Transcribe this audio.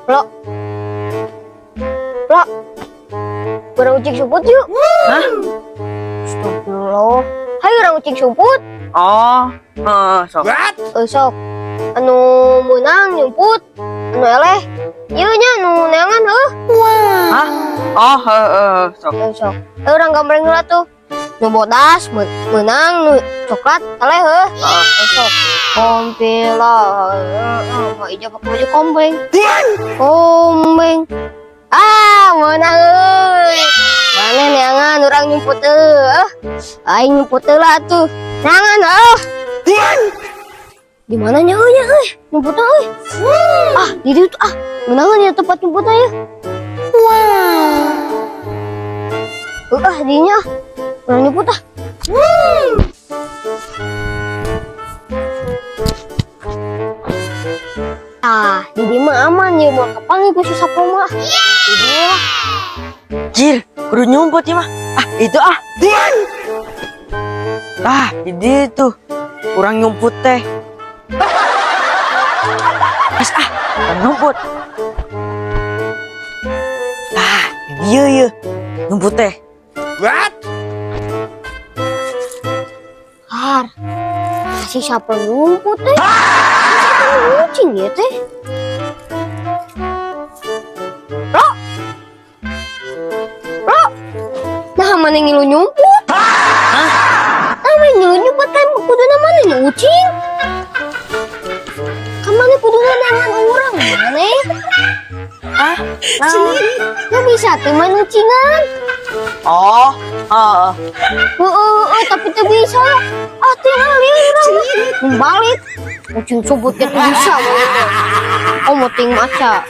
Lo. Lo. Urang ucing sumput yuk. Hah? Astagfirullah. Hayu urang ucing sumput. Oh, heeh, sok. Eh, sok. Anu menang nyumput. Anu eleh. Ieu nya nu neangan heuh. Hah? Oh, heeh, sok. Eh, sok. Eh, urang gambreng heula tuh. Nu bodas menang, nu coklat eleh heuh. Heeh. Eh, sok. Kompila. Heeh, Ija pakai baju kombeng. Kombeng. Ah, menang euy. Maneh neangan urang nyumput euy. Aing nyumput heula atuh. Neangan euy. Di mana nya euy nya euy? Nyumputna euy. Ah, di dieu tuh ah. Meunangan ya tempat nyumputna ya. Wah. Ah, dinya. Urang nyumput ah. Ah, di dieu mah aman ya, moal kapanggih ku si Sapro mah. Di dieu lah. Jir, kudu nyumput ya mah. Ah, itu ah. Ah, di tuh. Urang nyumput teh. Pas ah, urang nyumput. Ah, iya iya. Nyumput teh. Har. Si Sapro nyumput teh. Siapa ngucing ya teh? Ro. Ro. Nah, mana ngilu nyumput? Hah? Nah, mana ngilu nyumput kan kuduna mana ngucing? Kan mana kuduna neangan urang mana? Ah, naon? Nggak bisa tuh main ucingan. Oh, heeh. Heeh, heeh, tapi tuh bisa. Ah, tinggal lieur urang mah. Balik. Ucing sumput teh bisa mana teh. Oh, mau ting maca.